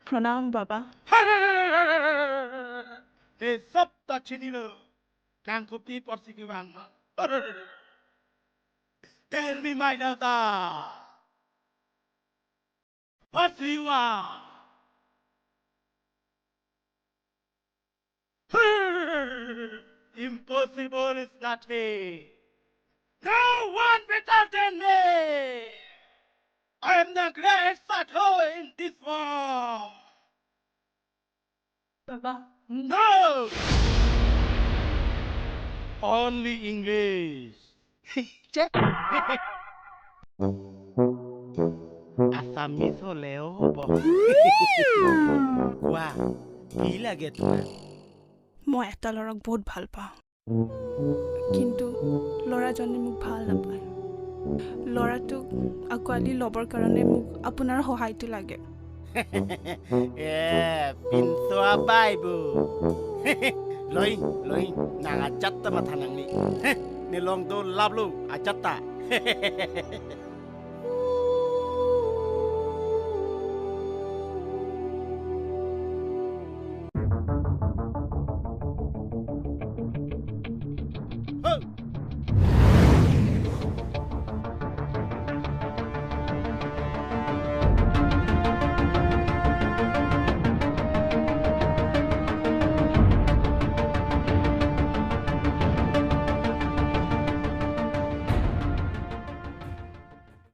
প্ৰণাম বাবা। Tell me, my daughter, what do you want? Impossible is nothing. No one better than me. I am the great Sato in this world. Baba. No! Only English. Assamese হ'লেও হ'ব। কোৱা, কি লাগে তোমাক? মই এটা ল'ৰাক বহুত ভাল পাওঁ, কিন্তু ল'ৰাজনে মোক ভাল নাপায়। ল'ৰাটোক আঁকোৱালি ল'বৰ কাৰণে মোক আপোনাৰ সহায়টো লাগে। এ পিনচোৱা বাইবু লৈ লৈ নাঙা চাত্তা মাথা নাংনি নিলংটো লাভলো আচাত্তা।